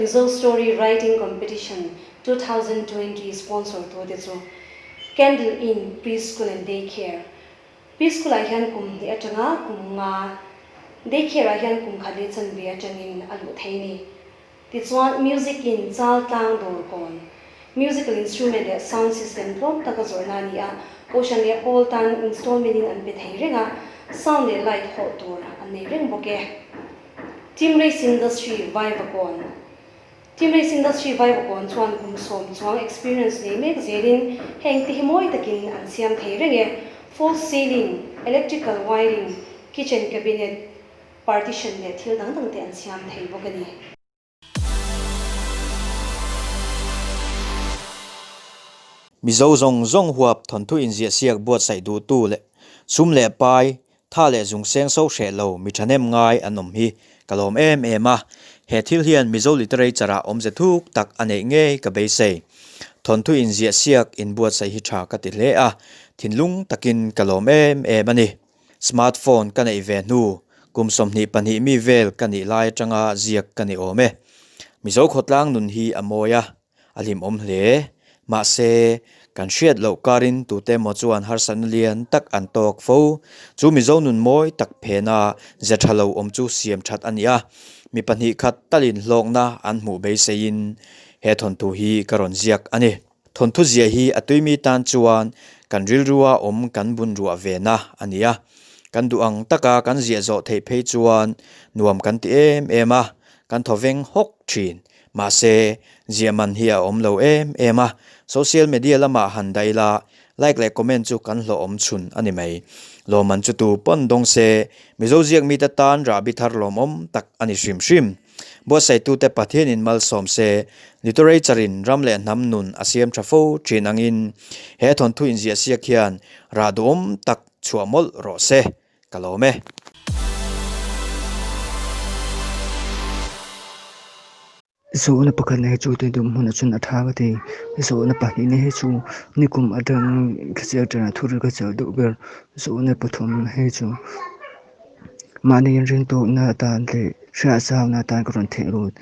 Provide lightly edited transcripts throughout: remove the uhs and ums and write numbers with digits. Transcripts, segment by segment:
Mizo Story Writing Competition 2020 sponsor tute chu Candle Inn Preschool and Daycare. Preschool ah hian kum hnih atanga kum nga, daycare ah hian kum khat leh chanve atangin a luh thei a ni. Tichuan Music Inn chal tlang dawr kawn, musical instrument leh sound system tlawm taka zawrhna a ni a, Kohhran leh pawl tan installment in an pe thei reng a, sound leh light hawh tur an nei reng bawk e. Team Race Industry Vaivakawn Team Race Industry Vaivakawn chuan kum sawm chuang experience nei mek zelin heng te hi mawi takin an siam thei reng e, false ceiling, electrical wiring, kitchen cabinet, partition leh thil dang dang te an siam thei bawk a ni. Mizo zawng zawng huap thawnthu inziahsiak buatsaih duhtu leh sum leh pai, tha leh zung seng so hreh lo mi thahnem ngai an awm hi ka lawm em em a. He thil hian Mizo literature ah awmze thuk tak a neih ngei ka beisei. Thawnthu inziahsiak inbuatsaih hi tha ka ti hle a, thinlung takin ka lawm em em a ni. Smartphone ka neih ve hnu, kum 22 mi vel ka nih lai atanga ziak ka ni awm e. Mizo khawtlang nun hi a mawi a, a hlimawm hle. Mahse, kan hriat loh karin tute emaw chuan harsatna lian tak an tawk fo. Chu Mizo nun mawi tak phena ze tha lo awm chu siam that a ni a, mi pahnih khat talin hlawkna an hmuh beiseiin he thawnthu hi ka rawn ziak a ni. Thawnthu ziah hi a tuimi tan chuan kan rilrua awm kan bun ruah ve na a ni a. Kan duh ang taka kan ziah zawh theih phei chuan nuam kan ti em em a, kan thaw veng hawk thin. Mahse, ziah man hi a awm lo em em a, social media lamah han dah ila like leh comment chu kan hlawh awm chhun a ni mai. Lawmman chu tu pawn dawng se, Mizo ziak mite tan rahbi thar lawmawm tak a ni hrim hrim. Buatsaitute Pathianin malsawm se, literature-in ram leh hnam nun a siam tha fo thin angin he thawnthu inziahsiak hian rah duhawm tak chhuah mawlh rawh se, ka lawm e. Zawhna pakhat na hi chu tui dum hmunah chuan a tha ka ti. Zawhna pahnihna hi chu nikum atang thla chiang thu ri ka chhiar deuh ber. Zawhna pathum hi chu mahni inring tawkna atan leh hriat zauhna atan ka rawn theh lut.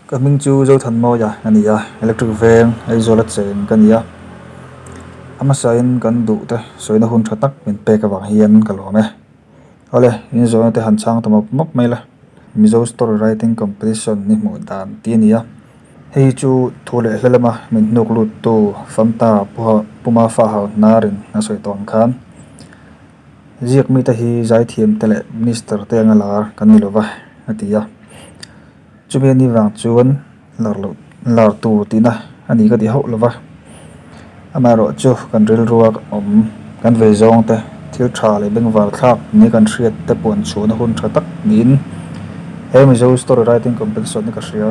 Ka hming chu Zothanmawia a ni a, Electric Veng Aizawl a cheng ka ni a. A hmasain kan duh te sawina hun tha tak min pek avang hian ka lawm e. Awle, in zawhna te han chhang ta mawp mawp mai la. Mizo Story Writing Competition ni hmuh dan tih a ni a. Hei chu thu leh hla lama min hnuk luttu Famta Puma fa hau hnarin a sawi tawh ang khan ziak mite hi zaithiam te leh minister te anga lar kan ni lova a ti a. Chumi a nih vang chuan lar loh lar tur tihna a ni ka ti hauh lova. Amaherawhchu kan rilrua awm kan vei zawng te thil tha leh bengvar thlak ni kan hriat te puan chhuahna hun tha tak niin he Mizo Story Writing Competition hi ka hria.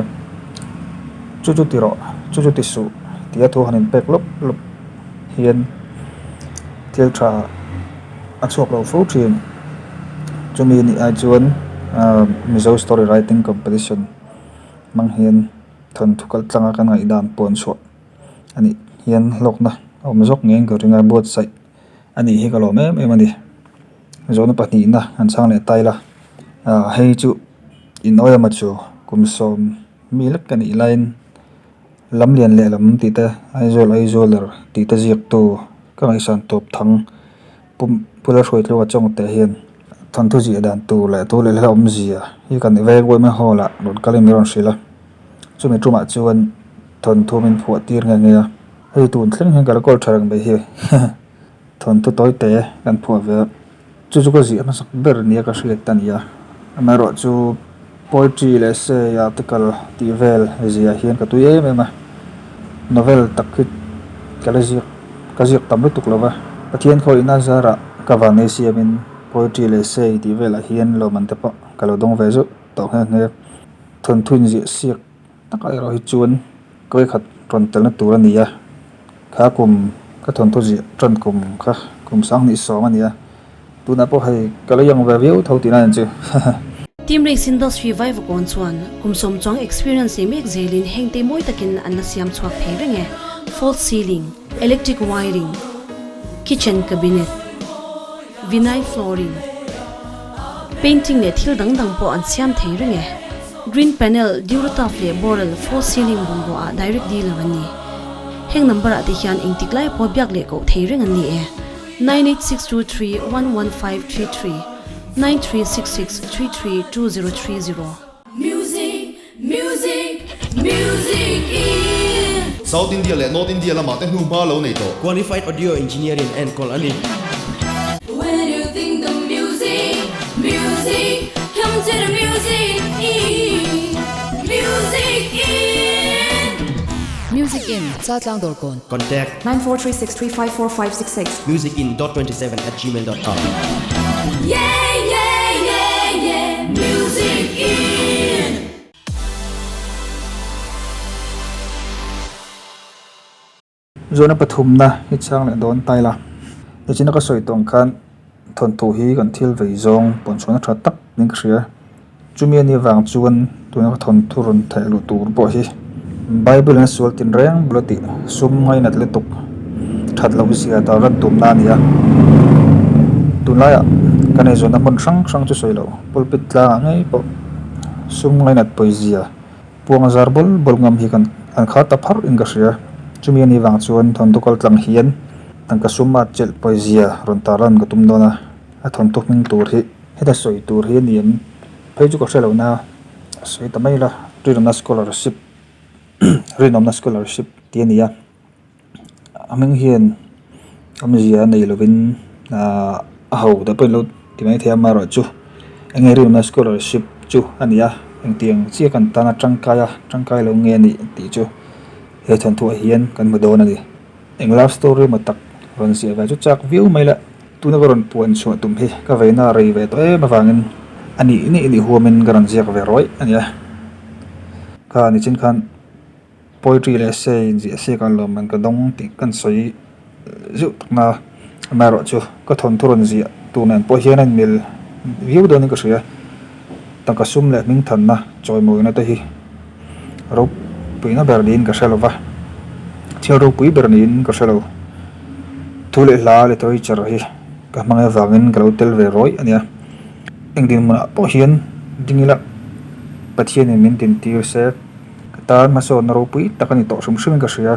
Chu chu ti rawh, chu chu ti suh tia thu han inpek lawp lawp hian thil tha a chhuak lo fo thin. Chumi nih ai chuan Mizo Story Writing Competition hmang hian thawnthu kal tlanga kan ngaihdan puan chhuah a nih hian hlawkna a awm zawk ngeiin ka ring a, buatsaih a nih hi ka lawm em em a ni. Zawhna pahnihna an chhang leh ta ila ah hei chu in awih emaw chu kum sawm mi lek ka nih laiin lam lian leh lam tih te Aizawl Aizawler tih te ziaktu ka ngaihsan tawp thang pum pula hruaitluka chawng teh hian thawnthu ziah dan tur leh thu leh hla awmzia hi kan veng uaima hall ah rawn kalin min rawn hrilh a chumi tumah chuan thawnthu min phuah tir nghe nghe a hei tun thleng hian ka la kawl tha reng mai hi thawnthu tawi te kan phuah ve a chu chu ka ziah hmasak ber nia ka hriat a ni a amaherawhchu poetry leh essay article tih vel ziah hian ka tui em em a novel tak hi ka la ziak ka ziak tam lutuk lo va Pathian khawihna zarah ka van ei siamin poetry leh essay tih velah hian lawmman te pawh ka lo dawng ve zeuh tawh nghe nghe thawnthu inziah siak Takah erawh hi chuan kawi khat rawn telna tur a ni a, kha kum ka thawnthu ziah tan kum kha kum 2010 a ni a, tunah pawh hei ka lo iang ve viau tho tihna a ni chu. Team Race Industry Vaivakawn chuan kum sawm chuang experience nei mek zelin heng te mawi takin an la siam chhuak thei reng e, false ceiling, electric wiring, kitchen cabinet, vinyl flooring. Painting leh thil dang dang pawh an siam thei reng e. Green panel, Durotaf leh Boral false ceiling bungrua ah direct dealer an ni. Heng number ah te hian engtik lai pawh biak leh koh thei reng an ni e. 9862311533, 9366332030. Music, music, music in. South India leh North India lamah te hnu hma lo nei tawh. Qualified Audio Engineer in enkawl a ni. When you think the music, music, come to the music in, music in. Music in, Chaltlang Dawrkawn. Contact. 9436354566. Musicin dot 27 at gmail dot com. Yeah, yeah, yeah, yeah, music in. Zawhna pathumna hi chhang leh dawn ta ila. Nichina ka sawi tawng khan thawnthu hi kan thil vei zawng pawnchhuahna tha tak niin ka hria. Chumi a nih avang chuan tuna ka thawnthu rawn theih luh tur pawh hi Bible in a sual tinreng bula tih sum ngainat lutuk that loh zia tar ran tumna a ni a. Tunlaiah kan eizawnna hmun hrang hrang chu sawi loh pulpit tlangah ngei pawh sum ngainat pawizia puang zar bawl bawl ngam hi kan an khar ta pharh in ka hria. Chumi a nih avang chuan thawnthu kal tlang hian tangka sum a chelh pawizia rawn tar lan ka tum dawn a, a thawnthu hming tur hi. Heta sawi tur hi a ni em? Phei chu ka hre lo na, sawi ta mai la, Rinawmna Scholarship Rinawmna Scholarship tih a ni a, a hming hian awmzia a nei lovin ahh a ho te pawhin lo ti mai thei a, amaherawhchu eng nge Rinawmna Scholarship chu a ni a, engtiang chiah kan tana tangkai a, tangkai lo nge a nih tih chu he thawnthuah hian kan hmu dawn a ni. Eng love story emaw tak rawn ziah ve chu chak viau mai la. Tuna ka rawn puan chhuah tum hi ka veina a rei ve tawh em avangin a nih nih nih huamin ka rawn ziak ve rawih a nia. Kha nichin khan poetry leh essay inziah siak a lawmman ka dawng tih kan sawi zeuh tak na amaherawh chu ka thawnthu rawn ziah tur nen pawh hian a inmil viau dawnin ka hria. Tangka sum leh hmingthanna chawimawina te hi ropuina ber niin ka hre lo va, thil ropui ber niin ka hre lo. Thu leh hla literature hi ka hmang avangin ka lo tel ve rawih a nia. Eng dinhmunah pawh hian ding ila Pathianin min dintir se ka tan hmasawnna ropui tak a ni tawh hrim hrimin ka hria.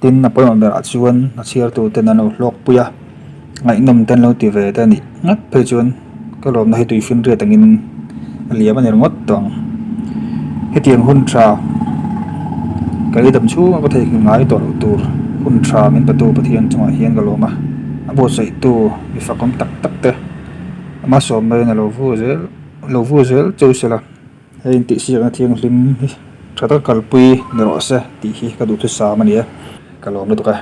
Tin, a pawimawh berah chuan a chhiartu ten an lo hlawkpui a, ngaihnawm te an lo ti ve te a nih ngat phei chuan ka lawmna hi tui finriat angin a liam a ni ringawt tawh ang. Hetiang hun tha ka ei dam chhunga ka theihnghilh ngai tawh loh tur hun tha min petu Pathian chungah hian ka lawm a, a buatsaihtu mi fakawm tak tak te ama sawm maiin a lo vu zel lo vu zel cheu se la. Hei intihsiakna thianghlim hi tha taka kalpui ni rawh se tih hi ka duhthusam a ni e, ka lawm lutuk e.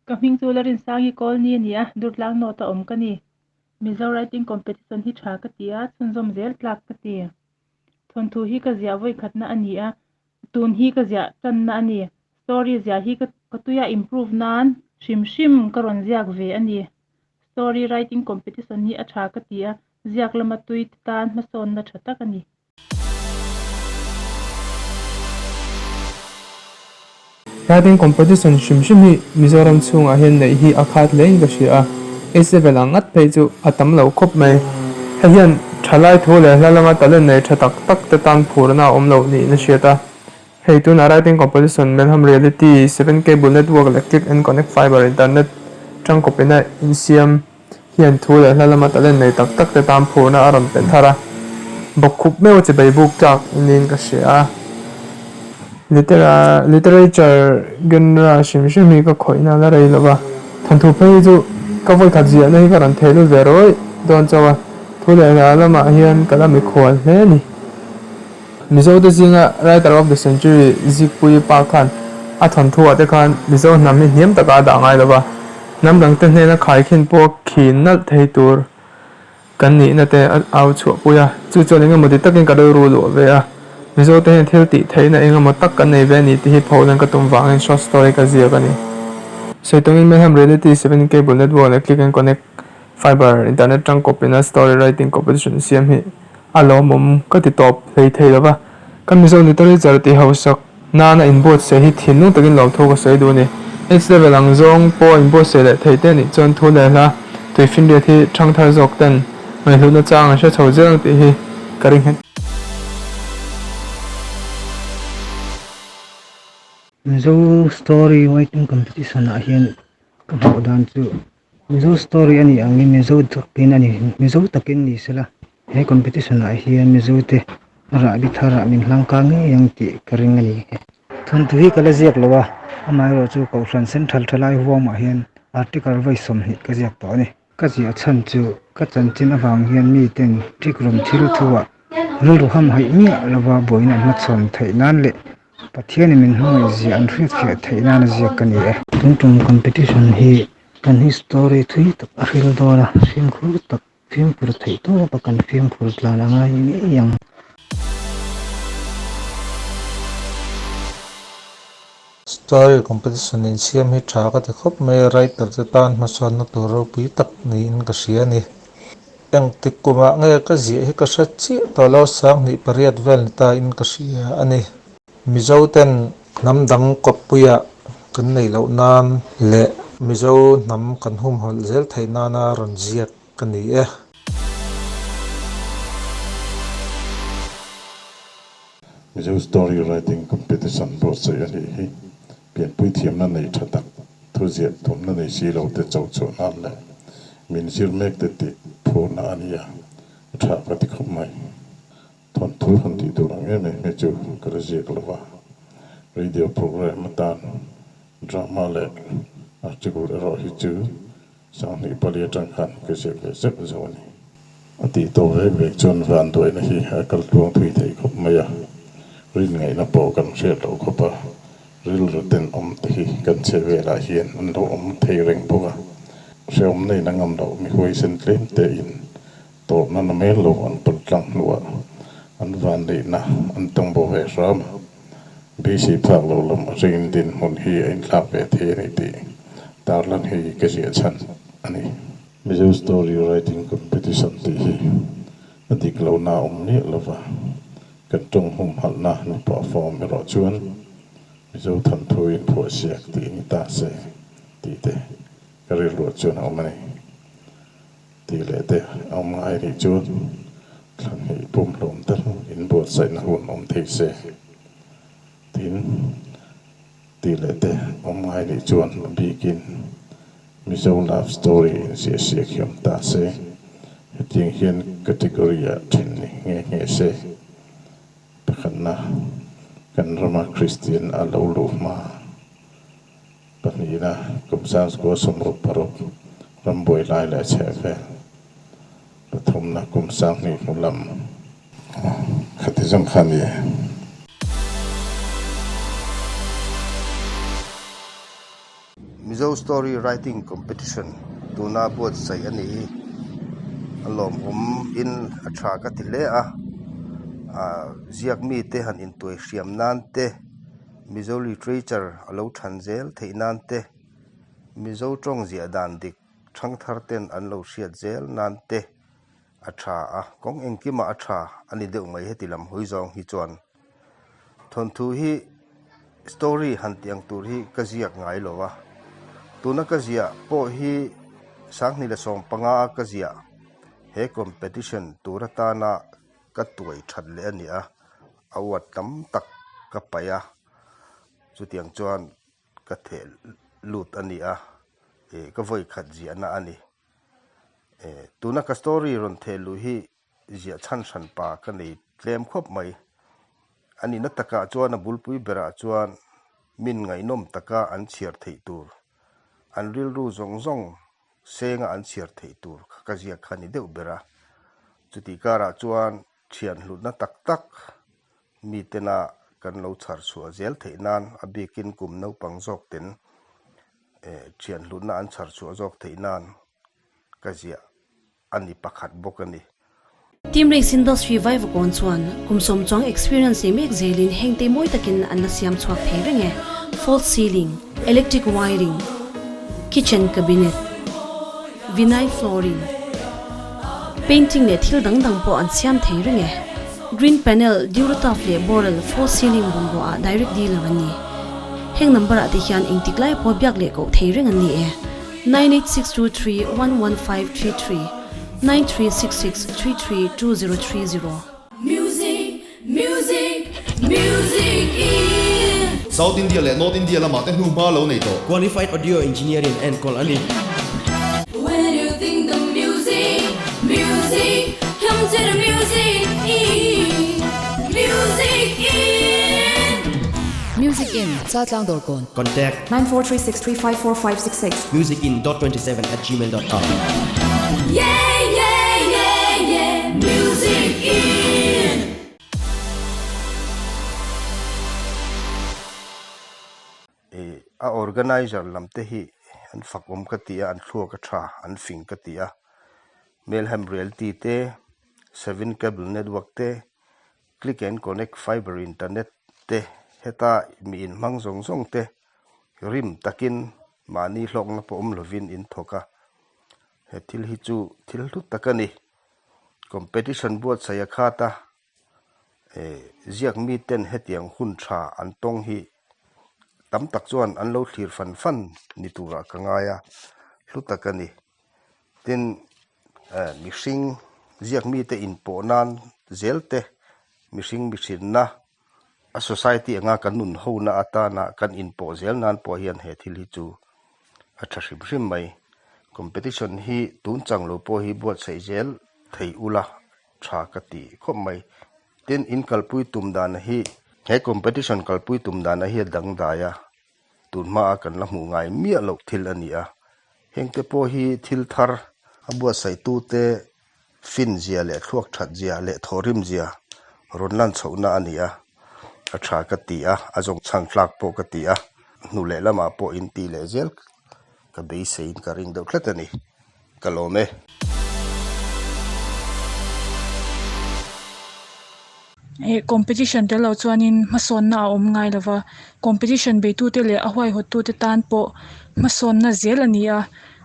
Ka hming chu Larinsangi Kawlni a ni a, Durtlang North a awm ka ni. Mizo Writing Competition hi tha ka ti a, chhunzawm zel tlak ka ti. Thawnthu hi ka ziah vawikhatna a ni a, tun hi ka ziah tanna a ni. Story ziah hi ka tuia improve nan hrim hrim ka rawn ziak ve a ni. Story writing competition hi a tha ka ti a, ziak lama tui te tan hmasawnna tha tak a ni. Writing competition hrim hrim hi Mizoram chhungah hian neih hi a khat hlein ka hria a, A level ang ngat phei chu a tam lo khawp mai. Hei hian thalai thu leh hla lama talent nei tha tak tak te tan phurna a awm loh niin a hriat a. Hei tunah writing competition Melham Reality, Seven Cable Network leh Click and Connect Fiber Internet tangkawpina insiam hian thu leh hla lama talent nei tak tak te tan phurna a rawn pe thar a, bawkkhup meuh chi bei buk tlak niin ka hria a. Literature genre hrim hrim hi ka khawihna la rei lova, thanthu phei hi chu ka vawikhat ziahna hi ka rawn thei lut ve rawih dawn chauh a, thu leh hla lamah hian ka la mikhual hle a ni. Mizote zinga Writer of the Century Zikpuii pa khan a thawnthuah te khan Mizo hnam hi hniam takah a dah ngai lo va, hnam dangte hnena khaikhin pawh khi nalh thei tur kan nihna te a au chhuahpui a, chu chuan engemaw ti takin ka rilru luah ve a, Mizote hian thil tih theihna engemaw tak kan nei ve a ni tih hi pholan ka tum vangin short story ka ziak a ni. Saitawngin Melham Reality 7 Cable Network leh Click and Connect Fiber Internet tangkawpina story writing competition siam hi A lawmawm ka ti tawp hlei thei lo va, ka Mizo literature tih hausak nana inbuatsaih hi thinlung takin lawmthu ka sawi duh a ni. H level ang zawng pawh inbuatsaih leh theih te anih chuan thu leh hla tuifinriat hi ṭhangthar zawk ten ngaihhlutna chang an hre chho zel ang tih hi ka ring nghet. Mizo story writing competition ah hian ka hmuh dan chu Mizo story a nih angin Mizo takin a ni Mizo takin ni sela he competition ah hian Mizo te rahbi thar ah min hlangkang ngei ang tih ka ring a ni. Thawnthu hi ka la ziak lo a, amaherawh chu Kohhran Central thalai huamah hian article vawi 20 ka ziak tawh a ni. Ka ziah chhan chu ka chanchin avang hian miten ṭikrum thil thuah rilru hamhaih miah lova buaina an hmachhawn theih nan leh Pathianin min hmangaih ziah an hriatfiah theih nana ziak ka ni e. Tun tum competition hi kan history thui tak a hril dawn a, fimkhur tak fimkhur theih tawp a kan fimkhur tlan a ngai ngei ang. Story competition insiam hi tha ka ti khawp mai a, writer te tan hmasawnna tur ropui tak niin ka hria a ni. Engtik kumah nge ka ziah hi ka hre chiah tawh lo, 2008 vel ni ta in ka hria a ni. Mizo ten hnam dang kawppuiah kan neih loh nan leh Mizo hnam kan humhawlh zel theih nana rawn ziak ka ni e. Mizo Story Writing Competition buatsaih a nih hi pianpui thiamna nei tha tak, thuziah tumna nei si lo te cho chhuah nan leh min zir mek te tih phurna a ni a, a tha ka ti khawp mai. Thawnthu han tih tur ang em em hi chu ka la ziak lo va, radio programme atan drama leh article erawh hi chu 2004 atang khan ka ziak ve zeuh zeuh a ni. A tih tawh vek vek chuan vanduaina hi a kal tluang thui thei khawp mai a, rin ngaihna pawh kan hriat loh khawp a, rilru ten awm te hi kan chhe velah hian an lo awm thei reng bawk a, hrehawm neihna ngam loh mi huaisen tlem tein tawrhna na mel lo an pawlh tlang hnuah an vanneihna an tawng bo ve hram a, beisei phak lo lam atangin dinhmun hi a inthlak ve thei a ni tih tarlan hi ka ziah chhan a ni. Mizo Story Writing Competition tih hi a dik lohna a awm miah lova, kan tawng humhalhna ni pawh form erawh chuan Mizo thawnthu inphuahsiak tih ni ta se tih te ka rilruah chuan a awm a ni. Tih leh te a awm ngai nih chuan thlan hnih pum hlawm tal inbuatsaihna hun awm thei se. Tin, tih leh te awm ngai nih chuan a bikin Mizo love story inziahsiak hi awm ta se, hetiang hian category-ah then ni nghe nghe se. Pakhatna, kan rama Kristian a lo luh hma. Pahnihna, kum 1966 rambuai lai leh chheh vel. Pathumna, kum 2000 hnu lam. Khati zawng kha a ni e. Mizo Story Writing Competition tuna buatsaih a ni hi a lawmawm in a tha ka ti hle a, ah ziak mite han intuai hriam nan te. Mizo literature a lo than zel theih nan te, Mizo tawng ziah dan dik thangthar ten an lo hriat zel nan te a tha a, kawng engkimah a tha a ni deuh mai heti lam hawi zawng hi chuan. Thawnthu hi story han tih ang tur hi ka ziak ngai lo a, tuna ka ziah pawh hi 2015 a ka ziah he competition tur atana ka tuai that leh a ni a. A uat tam tak ka paih a, chutiang chuan ka theh lut a ni a, ih ka vawi khat ziahna a ni. Eh tuna ka story rawn theh luh hi ziah chhan hran pa ka nei tlem khawp mai. A nihna takah chuan a bulpui berah chuan min ngaihnawm taka an chhiar theih tur, an rilru zawng zawng senga an chhiar theih tur kha ka ziak kha a ni deuh ber a. Chutih karah chuan Thian hlutna tak tak mitena kan lo chhar chhuah zel theih nan a bikin kum naupang zawk ten eh thian hlutna an chhar chhuah zawk theih nan ka ziah a ni pakhat bawk a ni. Team Race Industry Vaivakawn chuan kum sawm chuang experience nei mek zelin heng te mawi takin an la siam chhuak thei reng e, false ceiling, electric wiring, kitchen cabinet, vinyl flooring, Painting leh thil dang dang pawh an siam thei reng e. Green panel, Durotaf leh Boral false ceiling bungrua ah direct dealer an ni. Heng number ah te hian engtik lai pawh biak leh koh thei reng an ni e. 98623 11533 9366 33 2030. Music, music, music in. South India leh North India lamah te hnuhma lo nei tawh. Qualified Audio Engineer in enkawl a ni. When you think the music, music, come to the music in, music in. Music in Chaltlang Dawrkawn. Contact. 9436354566. Musicin.27 at gmail dot com. Yeah, yeah, yeah, yeah, music in. A organiser lam te hi an fak awm ka ti a, an thluak a tha, an fing ka ti a. Melhem Realty te, Seven Cable Network te, Click and Connect Fiber Internet te heta mi inhmang zawng zawng te rim takin mahni hlawkna pawh awm lovin in thawk a. He thil hi chu thil hlu tak a ni. Competition buatsaih a khat a, eh ziak miten hetiang hun tha an tawng hi tam tak chuan an lo thlir fan fan ni turah ka ngai a, hlu tak a ni. Tin, eh mihring ziak mite inpawh nan zel te mihring mihrinna a society anga kan nun hona atana kan inpawh zel nan pawh hian he thil hi chu a tha hrim hrim mai. Competition hi tun chang lo pawh hi buatsaih zel thei ula tha ka ti khawp mai. Tin, in kalpui tum dan hi he competition kalpui tum dan hi a dangdai a. Tun hmaa kan la hmuh ngai miah loh thil a ni a, hengte pawh hi thil thar a buatsaih-tute fin zia leh thluak that zia leh thawhrim zia rawn lan chhohna a ni a, a tha ka ti a, a zawng chhan tlak pawh ka ti a, hnu leh lamah pawh in tih leh zel ka beiseiin ka ring deuh tlat a ni, ka lawm e. Ih competition tel lo chuanin hmasawnna a awm ngai lova competition beitute leh a huaihawttute tan pawh hmasawnna zel a ni a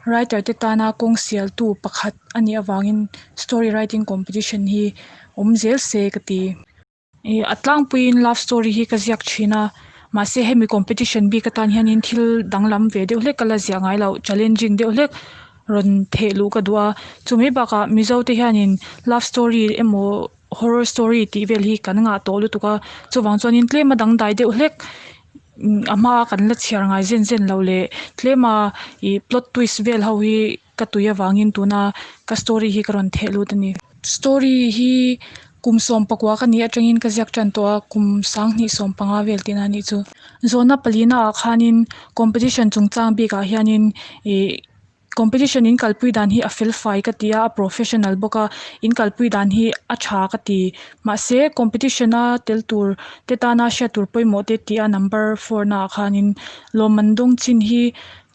writer te tana kawng sialtu pakhat a nih avangin story writing competition hi awm zel se ka ti. Ih a tlangpuiin love story hi ka ziak thin a mahse hemi competition bik atan hianin thil danglam ve deuh hlek ka la ziah ngai loh challenging deuh hlek rawn theh luh ka duh a chumi bakah mizo te hianin love story emaw horror story tih vel hi kan ngah tawh lutuk a chuvang chuanin tlem a dangdai deuh hlek a hma kan la chhiar ngai zen zen lo leh tlem a ih plot twist vel ho hi ka tui avangin tuna ka story hi ka rawn theh lut a ni. Story hi kum sawm pakua ka nih atangin ka ziak tan tawh a kum sanghnih sawm panga vel tihna a nih chu. Zawhna palina ah khanin competition chungchang bikah hianin ih Competition in kalpui dan hi a fel fai ka ti a, a professional bawk a, in kalpui dan hi a tha ka ti. Mahse, competition a tel tur te tana hriat tur pawimawh te tih a number four na ah khanin lawmman dawng chin hi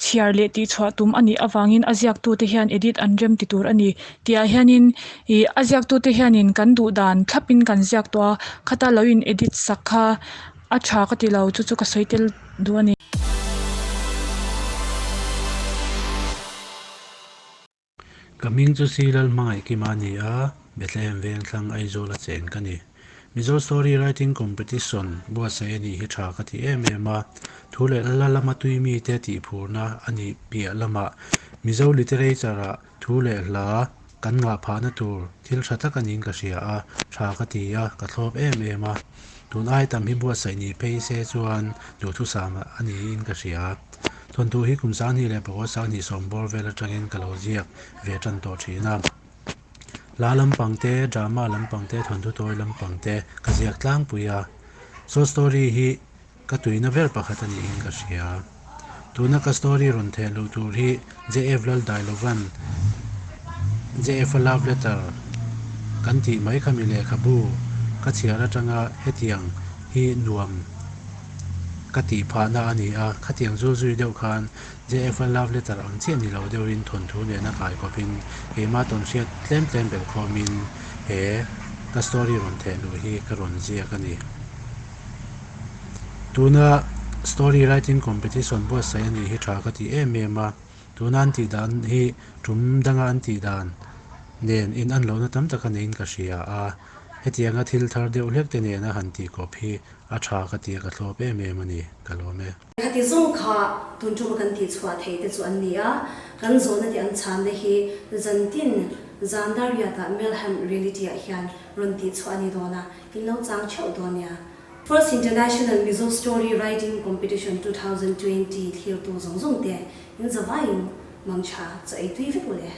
chhiar leh tihchhuah tum a nih avangin a ziaktute hian edit an rem ti tur a ni. Tihah hianin ih a ziaktute hianin kan duh dan thlapin kan ziak tawh a, khata lo in edit sak kha a tha ka ti lo, chu chu ka sawi tel duh a ni. Ka hming chu Si Lalhmangaih Kima a ni a, Bethlehem Vengthlang Aizawl a cheng ka ni. Mizo Story Writing Competition buatsaih a nih hi tha ka ti em em a, thu leh hla lama tui mite tihphurna a nih piah lamah Mizo Literature-ah Thu leh hla kan ngah phahna tur thil tha tak a niin ka hria a, tha ka ti a, ka thlawp em em a. Tun ai tam hi buatsaih ni phei se chuan duhthusam a niin ka hria. Thawnthu hi kum sanghnih leh pakua sanghnih sawm bawr vel atangin ka lo ziak ve tan tawh thin a. Hla lampang te, drama lampang te, thawnthu tawi lampang te ka ziak tlangpui a. Short story hi Ka tuina ber pakhat a niin ka hria. Tuna ka story rawn theh luh tur hi JF Laldailovan JF-a love letter kan tih mai kha mi lehkhabu ka chhiar atanga hetiang hi nuam ka tih phahna a ni a, khatiang zul zui deuh khan JF-a love letter ang chiah ni lo deuhin thawnthu nena kai kawpin keimah tawnhriat tlem tlem belh khawmin he ka story rawn theh luh hi ka rawn ziak a ni. Tuna story writing competition buatsaih a nih hi tha ka ti em em a, tuna an tih dan hi tum danga an tih dan nen in an lohna tam tak a niin ka hria a, Hetianga thil thar deuh hlek te nena han tih kawp hi a tha ka ti a, ka thlawp em em a ni, ka lawm e. Khati zawng kha tun tuma kan tih chhuah thei te chu an ni a, kan zawhna tih an chhanna hi zantin zan Dariat-ah Melham Reality-ah hian rawn tih chhuah a ni dawn a, in lo chang theuh dawn nia. First International Mizo Story Writing Competition 2020 thlirtu zawng zawng te in zavaiin mangtha chaw ei tui vek u le.